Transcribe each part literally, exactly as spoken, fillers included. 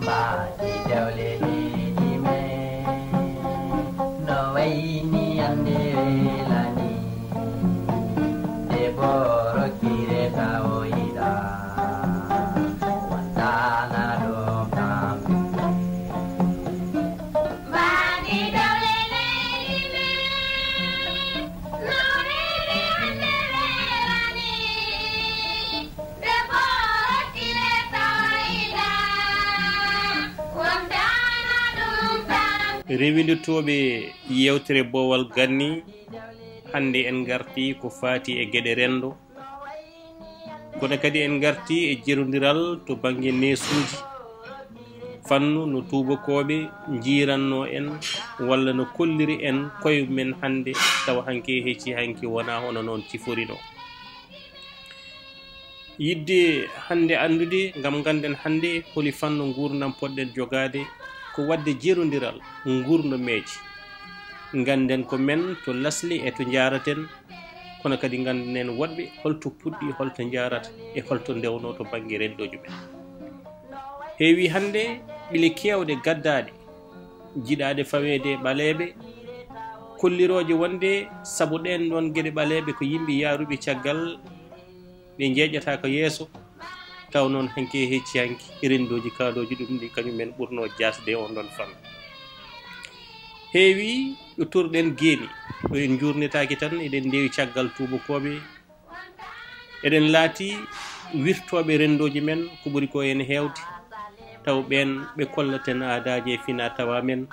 Mbaadi dewle leydi men, no wayni hannde welani. Debbo rokkirta o yiɗa, wondaana ɗum tampi. Mbaadi dewle leydi men, no wayni hannde welani. Rewindotooɓe yewtere Boowal Ganni, hannde en ngarti ko faati e geɗe renndo. Kono kadi en ngarti e jerondiral to bannge neesuuji, fannu no tuubakooɓe njiiranno en walla no kolliri en koye men hannde, tawa hanki e hecci hanki wonaa hono noon ciforino. Yiɗde hannde anndude, ngam ngannden hannde holi fannu nguurndam poɗɗen jogaade, ko waɗde jerondiral nguurndo meeje. Ngannden ko men to lasli e to njaaraten, kono kadi ngannden woɗɓe holto puɗɗi, holto njaarata e holto ndewnoo to bannge renndooji men. Heewi hannde ɓile keewɗe gaddaaɗe, jiɗaaɗe faweede e ɓaleeɓe, kollirooje wonde sabu ɗeen ɗoon geɗe ɓaleeɓe ko yimɓe yaaruɓe caggal, ɓe njeeƴataako yeeso, taw noon hanki e hecci hanki renndooji kaadooji ɗum ɗi kañum en ɓurnoo jaasde e oon ɗoon fannu. Heewi ɗo turɗen geeni, ɗo en njuurnitaaki tan, eɗen ndewi caggal tuubakooɓe, eɗen laati wirtooɓe renndooji men, ko ɓuri ko heen heewde, taw ɓeen ɓe kollaten aadaaji e finaa tawaa men,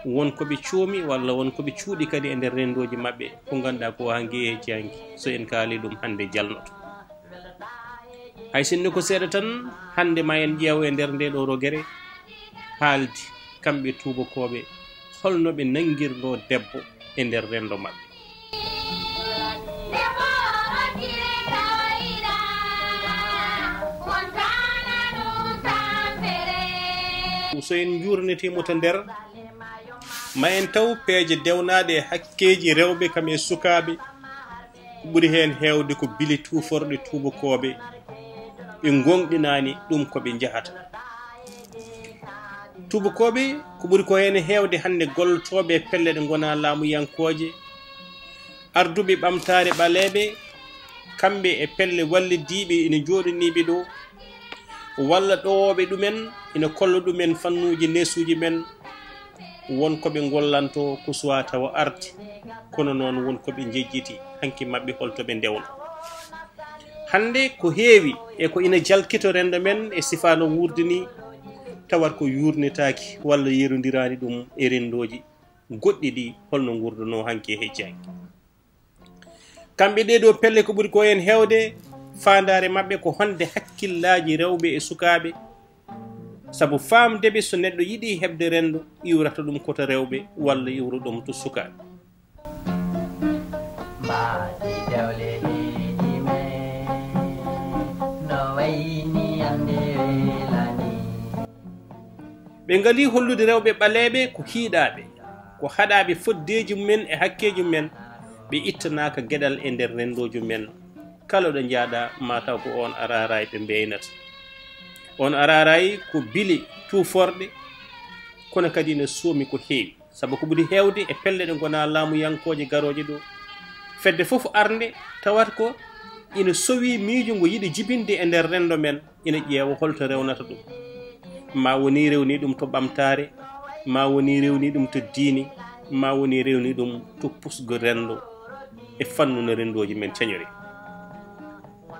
won ko ɓe coomi walla won ko ɓe cuuɗi kadi e nder renndooji maɓɓe, ko ngannduɗaa ko hanki e hecci hanki, so en kaali ɗum hannde jalnoto. Hay sinno ko seeɗa tan, hannde ma en ƴeew e nder ndee ɗoo rogere haaldi, kamɓe tuubakooɓe, holno ɓe nanngirnoo debbo e nder renndo maɓɓe. So en njuurnitiima to nder, ma en taw peeje dewnaaɗe e hakkeeji rewɓe kam e sukaaɓe, ɓuri heen heewde ko bili tuuforɗe tuubakooɓe, ɓe ngoongɗinaani ɗum ko ɓe njahata. Tuubakooɓe, ko ɓuri ko heen heewde hannde gollotooɓe e pelle ɗe ngonaa laamuyankooje, arduɓe ɓamtaare ɓaleeɓe, kamɓe e pelle wallidiiɓe ina njooɗanii ɓe ɗo, walla ɗowooɓe ɗumen ina kolla ɗumen fannuuji neesuuji men, won ko ɓe ngollanto ko suwaa tawa arde, kono noon won ko ɓe njejjiti, hanki maɓɓe holto ɓe ndewno. Hannde ko heewi e ko ina jalkito renndo men e sifaa no wuurde ni, tawat ko yuurnitaaki walla yerondiraani ɗum e renndooji goɗɗi ɗi, holno nguurduno hanki e hecci hanki. Kamɓe ɗee ɗoo pelle ko ɓuri ko heen heewde, faandaare maɓɓe ko honde hakkillaaji rewɓe e sukaaɓe, sabu faamde ɓe so neɗɗo yiɗi heɓde renndo, iwrata ɗum ko to rewɓe walla iwra ɗum to sukaaɓe. Mbaadi dewle leydi men, no wayni hannde welani. Ɓe ngalii hollude rewɓe ɓaleeɓe ko hiiɗaaɓe, ko haɗaaɓe foddeeji mumen e hakkeeji mumen, ɓe ittanaaka geɗal e nder renndooji mumen. Kala ɗo njaaɗa, maa taw ko oon araaraay ɓe mbeeynata. Oon araaraay ko bile tuuforɗe, kono kadi ina soomi ko heewi. Sabu ko ɓuri heewde e pelle ɗe ngonaa laamuyankooje garooje ɗo, fedde fof arnde tawata ko ina sowii miijo ngo yiɗi jibinde e nder renndo men, ina ƴeewa holto rewnata ɗum. Ma woni rewni ɗum to ɓamtaare, ma woni rewni ɗum to diine, ma woni rewni ɗum to pusgo renndo e fannu no renndooji men cañori.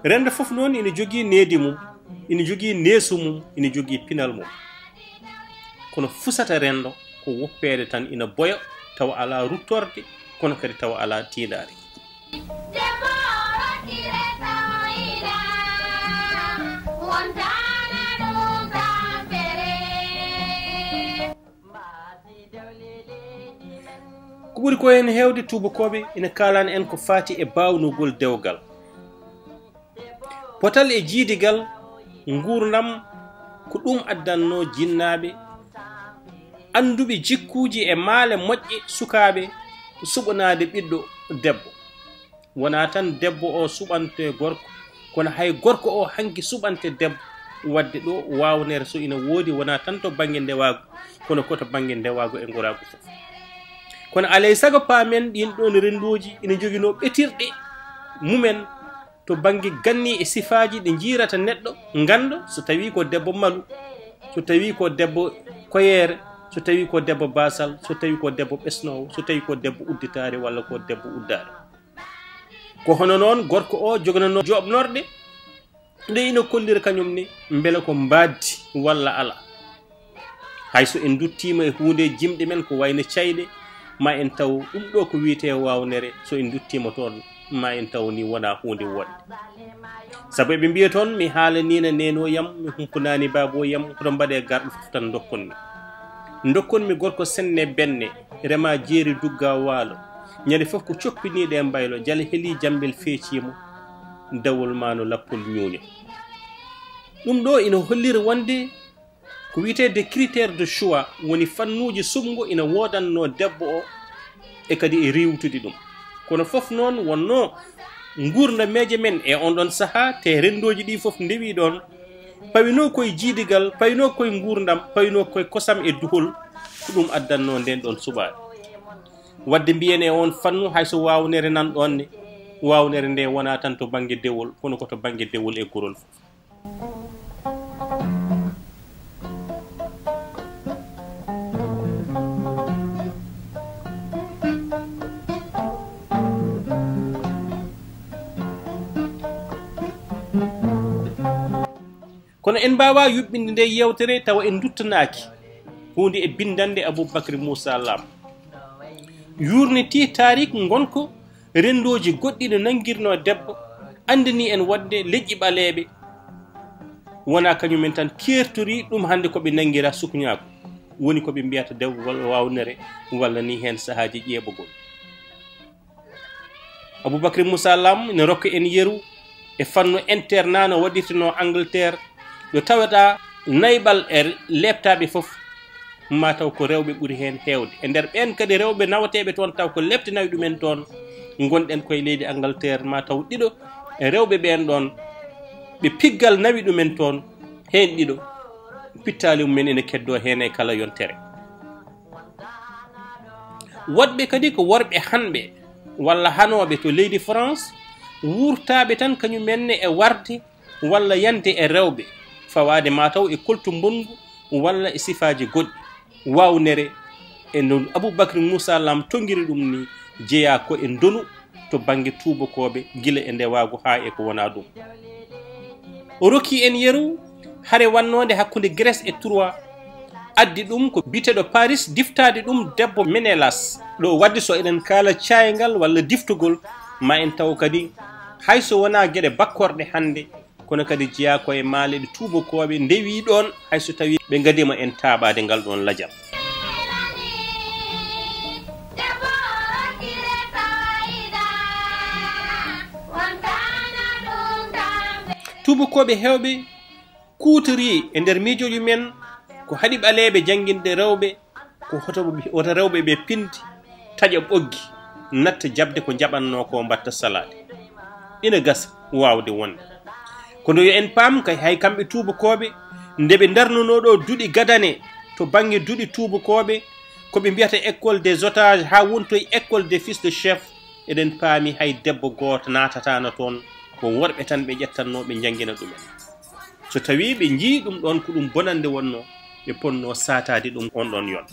Renndo fof noon ina jogii needi mum, ina jogii neesu mum, ina jogii pinal mum. Kono fusata renndo ko woppeede tan ina boya, tawa alaa ruttorde, kono kadi tawa alaa tiiɗaare. Ko ɓuri ko heen heewde, tuubakooɓe ina kaalana en ko faati e baawnugol dewgal. Potal e jiidigal nguurndam, ko ɗum addannoo jinnaaɓe annduɓe jikkuuji e maale moƴƴe sukaaɓe suɓanaade ɓiɗɗo debbo. Wonaa tan debbo o suɓante gorko, kono hay gorko o hanki suɓante debbo. Waɗde ɗo, waawnere so ina woodi, wonaa tan to bannge ndewaagu, kono ko to bannge ndewaagu e ngoraagu fof. Kono alaa e sago paamen ɗiin ɗoon renndooji ina njoginoo ɓetirɗe mumen to bannge ganni e sifaaji ɗi njiirata neɗɗo, nganndo so tawii ko debbo malu, so tawii ko debbo koyeere, so tawii ko debbo baasal, so tawii ko debbo ɓesnoowo, so tawii ko debbo udditaare walla ko debbo uddaare. Ko hono noon gorko o jogananoo joɓnorɗe ɗe ina kollira kañum ne mbele ko mbaɗdi walla alaa. Hay so en nduttiima e huunde jimɗe men ko wayno cayɗe, ma en taw ɗum ɗo ko wiyetee waawnere, so en nduttiima toon, ma en taw ni wonaa huunde woɗnde. Sabu eɓe mbiya toon, mi haalaniino neeno yam, mi humpanaani baabo yam, kono mbaɗee garɗo fof tan ndokkon mi. Ndokkon mi gorko senne benne, rema jeeri dugga waalo. Ñande fof ko coppiniiɗe e mbaylo, jale heli jammbel feeciimo, dawol maa no lappol ñuuño. Ɗum ɗo ina hollira wonde ko wiyetee des critères de choix, woni fannuuji suɓngo ina woodannoo debbo o e kadi e riiwtude ɗum. Kono fof noon wonnoo nguurndam meeje men e on ɗon sahaa, te renndooji ɗi fof ndewii ɗoon, pawinoo koye jiidigal, pawinoo koye nguurndam, pawinoo koye kosam e duhol, ko ɗum addannoo ndeen ɗoon suɓaade. Waɗde mbiyen e oon fannu, hay so waawnere nan ɗoon ne, waawnere nde wonaa tan to bannge dewol, kono ko to bannge dewol e gorol fof. Kono en mbaawaa yuɓɓinde nde yeewtere tawa en nduttanaaki huunde e binndannde Aboubacry Moussa Lam. Yuurnitii taariik ngonka renndooji goɗɗi no nanngirnoo debbo, anndinii en wonde leƴƴi ɓaleeɓe wonaa kañum en tan keertorii ɗum hannde ko ɓe nanngira sukñaagu, woni ko ɓe mbiyata dewgol waawnere walla ni heen sahaaji ƴeeɓugol. Aboubacry Moussa Lam ina rokka en yeru e fannu internat no waɗirtenoo Angleterre, ɗo tawata nayɓal e leeptaaɓe fof, ma taw ko rewɓe ɓuri heen heewde. E nder ɓeen kadi rewɓe nawateeɓe toon taw ko leepte nawi ɗumen toon, ngonɗen koye leydi Angleterre, ma taw ɗiɗo e rewɓe ɓeen ɗoon, ɓe piggal nawi ɗumen toon, heen ɗiɗo, pittaali mumen ene keddoo heen e kala yontere. Woɗɓe kadi ko worɓe hanɓe walla hanooɓe to leydi France, wuurtaaɓe tan kañum en ne e warde walla yande e rewɓe, fawaade ma taw e koltu mbonngu walla e sifaaji goɗɗi. Waawnere e no Aboubacry Moussa Lam tonngiri ɗum ni, jeyaa ko e ndonu to bannge tuubakooɓe, gila e ndewaagu haa e ko wonaa ɗum. O rokki en yeru hare wannoonde hakkunde Grèce e Troie, addi ɗum ko biyeteeɗo Paris diftaade ɗum debbo Ménélas. Ɗo waɗde so eɗen kaala caayngal walla diftugol, ma en taw kadi hay so wonaa geɗe bakkorɗe hannde, kono kadi jeyaa ko e maale ɗe tuubakooɓe ndewii ɗoon, hay so tawii ɓe ngadiima en taaɓaade ngal ɗoon lajal. Tuubakooɓe heewɓe kuutorii e nder miijooji men ko haɗi ɓaleeɓe jannginde rewɓe, ko hoto, hoto rewɓe ɓe pindi, taƴa ɓoggi, natta jaɓde ko njaɓannoo ko, mbaɗta salaade. Ina gasa waawde wonde. Kono yo en paam kay, hay kamɓe tuubakooɓe, nde ɓe ndarnunoo ɗo duɗi gadane to bannge duɗi tuubakooɓe, ko ɓe mbiyata école des otages, haa wontoyi école des fils de chef, eɗen paami hay debbo gooto naatataano toon, ko worɓe tan ɓe ƴettannoo, ɓe njanngina ɗumen. So tawii ɓe njii ɗum ɗoon ko ɗum bonannde wonnoo, ɓe potnoo saataade ɗum oon ɗoon yoon.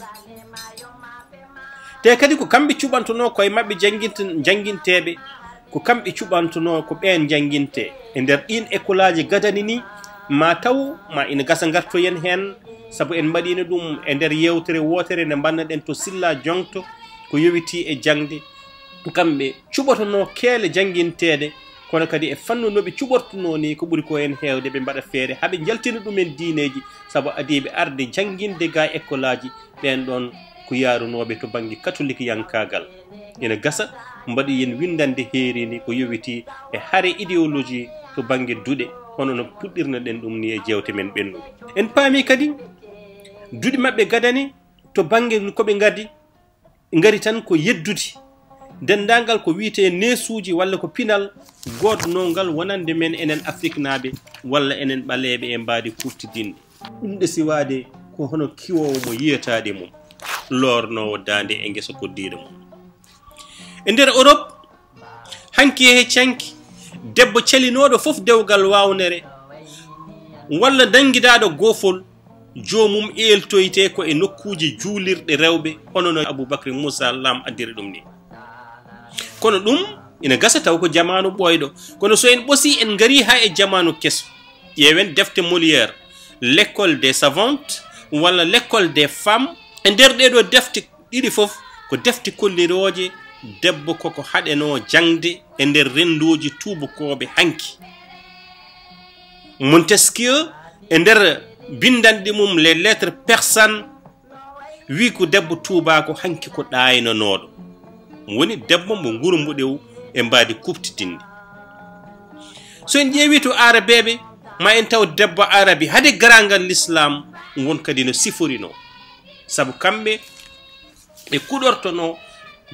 Te kadi ko kamɓe cuɓantonoo koye maɓɓe jannginte-, jannginteeɓe, ko kamɓe cuɓantonoo ko ɓeen njanngintee. E nder ɗiin ekolaaji gadani nii, ma taw ma ina gasa ngartoyen heen, sabu en mbaɗiino ɗum e nder yeewtere wootere nde mbannoɗen to Silla Joŋto, ko yowitii e jaŋde, kamɓe cuɓotonoo keele jannginteede, kono kadi e fannu no ɓe cuɓortunoo nii, ko ɓuri ko en heewde ɓe mbaɗa feere haa ɓe njaltina ɗumen diineeji, sabu adiiɓe arde jannginde gaa ekkolaaji, ɓeen ɗoon ko yaarunooɓe to bannge katolikiyankaagal. Ina gasa mbaɗi yen winndannde heeriinde ko yowitii e hare idéologie to bannge duɗe, hono no puɗɗirno-ɗen ɗum nii e jeewte men ɓennuɗe. En paami kadi duɗe maɓɓe gadani to bannge ko ɓe ngadi, ngari tan ko yeddude denndaangal ko wiyetee neesuuji walla ko pinal goodnongal wonande men enen Afriknaaɓe walla enen ɓaleeɓe e mbaadi kuuɓtidinɗi. Ɗum ɗesiwaade ko hono kiwoowo mo yiyataade mum, loornoowo daande e ngesa koddiire mum. E nder Europe, hanki e hecci hanki, debbo calinooɗo fof dewgal waawnere walla nanngidaaɗo goofol, joomum eeltoyte ko e nokkuuji juulirɗe rewɓe, hono no Aboubacry Moussa Lam addiri ɗum ni. Kono ɗum ina gasa taw ko jamaanu ɓooyɗo. Kono so en ɓosi, en ngari haa e jamaanu keso. Ƴeewen defte Molière, L'école des savantes walla L'école des femmes. E nder ɗee ɗoo defte ɗiɗi fof, ko defte kollirooje debbo koko haɗenoo jaŋde e nder renndooji tuubakooɓe hanki. Montesquieu, e nder binndanɗe mum Les Lettres persanes, wi ko debbo tuubaako hanki ko ɗaaynanooɗo. Woni debbo mo ngurmbuɗew e mbaadi kuuɓtidinndi. So en ƴeewi to Aarabeeɓe, ma en taw debbo Aarabi hade garangal Lislaam won kadi no siforinoo. Sabu kamɓe ɓe kuɗortonoo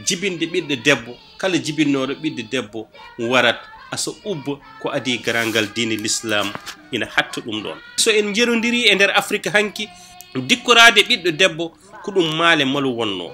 jibinde ɓiɗɗo debbo, kala jibinnooɗo ɓiɗɗo debbo warat asa ubba ko adii garangal diine Lislaam ina hatta ɗum ɗoon. So en njerondirii e nder Afrik hanki, dikkoraade ɓiɗɗo debbo ko ɗum maale malu wonnoo.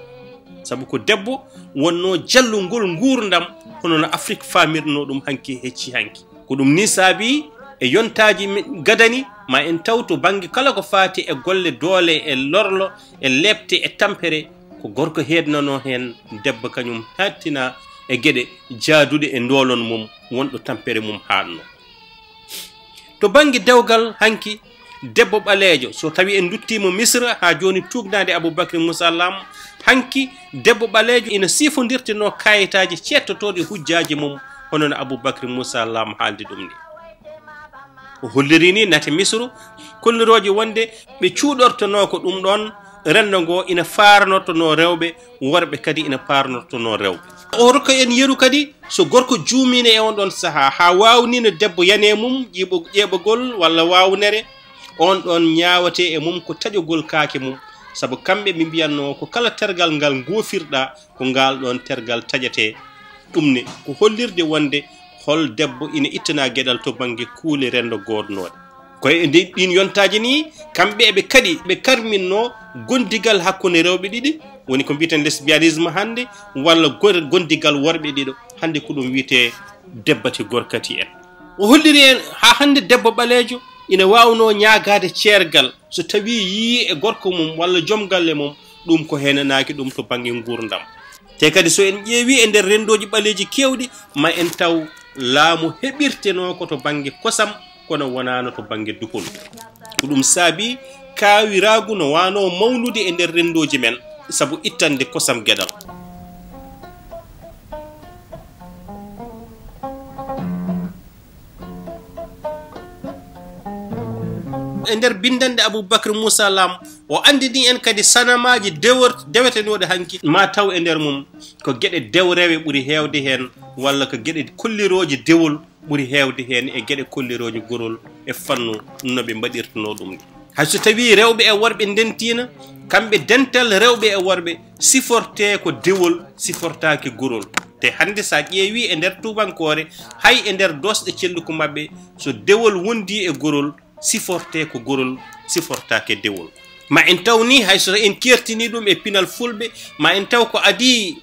Sabu ko debbo wonnoo jallungol nguurndam, hono no Afrik faamirnoo ɗum hanki hecci hanki. Ko ɗum nii saabii e yontaaji men gadani, ma en taw to bannge kala ko faati e golle doole e lorlo e leepte e tampere, ko gorko heednanoo heen, debbo kañum hattina e geɗe jaaduɗe e ndoolon mum, wonɗo tampere mum haatnoo. To bannge dewgal hanki, debbo ɓaleejo, so tawi en nduttiima Misra haa jooni, tuugnaade Aboubacry Moussa Lam, hanki debbo ɓaleejo ina sifondirtenoo kayitaaji ceettotooɗi hujjaaji mum, hono no Aboubacry Moussa Lam haaldi ɗum ni. O holliri ni nate Misru kollirooje wonde ɓe cuuɗortonoo ko ɗum ɗoon renndo ngoo ina faarnortonoo rewɓe, worɓe kadi ina paarnortonoo rewɓe. O rokka en yeru kadi, so gorko juumiino e on ɗon sahaa, haa waawnii no debbo yani e mum ƴiiɓo-, ƴeeɓagol walla waawnere, on ɗon ñaawatee e mum ko taƴogol kaake mum, sabu kamɓe ɓe mbiyatnoo ko kala tergal ngal ngoofirɗaa, ko ngaal ɗon tergal taƴatee. Ɗum ne ko hollirde wonde hol debbo ina ittanaa geɗal to bannge kuule renndo goodnooɗe. Ko e nde ɗiin yontaaji nii, kamɓe eɓe kaɗi, ɓe karminnoo gondigal hakkunde rewɓe ɗiɗi, woni ko mbiyeten lesbianisme hannde, walla gor-, gondigal worɓe ɗiɗo. Hannde ko ɗum wiyetee debbati gorkati en. O holliri en haa hannde debbo ɓaleejo ina waawnoo ñaagaade ceergal so tawii yiyii e gorko mum walla joom galle mum, ɗum ko heenanaaki ɗum to bannge nguurndam. Te kadi so en ƴeewii e nder renndooji ɓaleeji keewɗi, ma en taw laamu heɓirtenoo ko to bannge kosam, kono wonaano to bannge dukol. Ko ɗum saabii kaawiraagu no waanoo mawnude e nder renndooji men, sabu ittande kosam geɗal. E nder binndanɗe Aboubacry Moussa Lam, o anndini en kadi sanamaaji dewor-, dewetenooɗi hanki, ma taw e nder mum ko geɗe dewrewe ɓuri heewde heen, walla ko geɗe kollirooje dewol ɓuri heewde heen e geɗe kollirooje gorol e fannu no ɓe mbaɗirtunoo ɗum ni. Hay so tawii rewɓe e worɓe ndentiino, kamɓe dental rewɓe e worɓe sifortee ko dewol, sifortaake gorol. Te hannde, so a ƴeewii e nder tuubankoore, hay e nder doosɗe celluku maɓɓe, so dewol wondii e gorol, sifortee ko gorol, sifortaake dewol. Ma en taw ni, hay so en keertinii ɗum e pinal fulɓe, ma en taw ko adii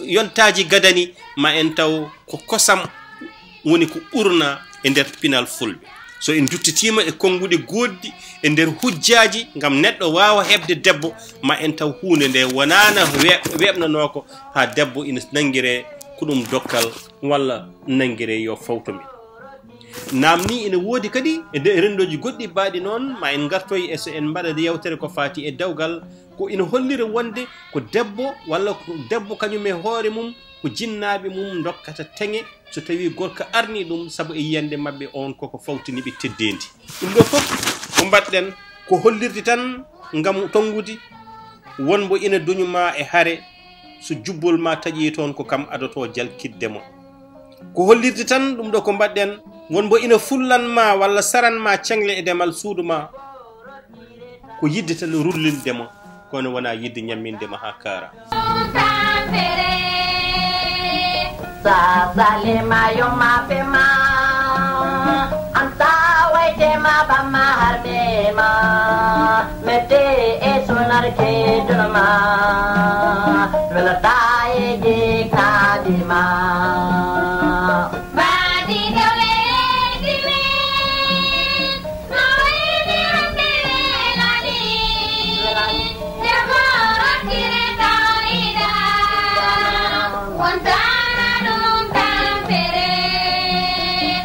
yontaaji gadani, ma en taw ko kosam woni ko ɓurna e nder pinal fulɓe. So en nduttitiima e konnguɗi goodɗi e nder hujjaaji ngam neɗɗo waawa heɓde debbo, ma en taw huunde nde wonaana we-, weeɓnanoo ko haa debbo ina nanngiree ko ɗum dokkal walla nanngiree yo fawto min. Naam ni ina woodi kadi e nder renndooji goɗɗi baaɗi noon, ma en ngartoy e so en mbaɗa yewtere ko faati e dewgal, ko ina hollira wonde ko debbo walla ko debbo kañum e hoore mum ko jinnaaɓe mum ndokkata teŋe so tawii gorko arnii ɗum, sabu e yiyannde maɓɓe on koko fawtini ɓe teddeendi. Ɗum ɗoo fof ko mbaɗɗen ko hollirde tan ngam tonngude won mbo ina duñu ma e hare, so jubbol ma taƴii toon ko kam adotoo jalkitde mo. Ko hollirde tan ɗum ɗoo ko mbaɗɗen won mbo ina fullan ma walla saran ma ceŋle e demal suudu ma. Ko yidde tan rullinde mo, kono wonaa yidde ñamminde mo haa kaara. Sa salima yo ma fe ma, an sa waite ma ba ma harbe ma, mete e sunar ke dun ma, wala ta e je ka di ma.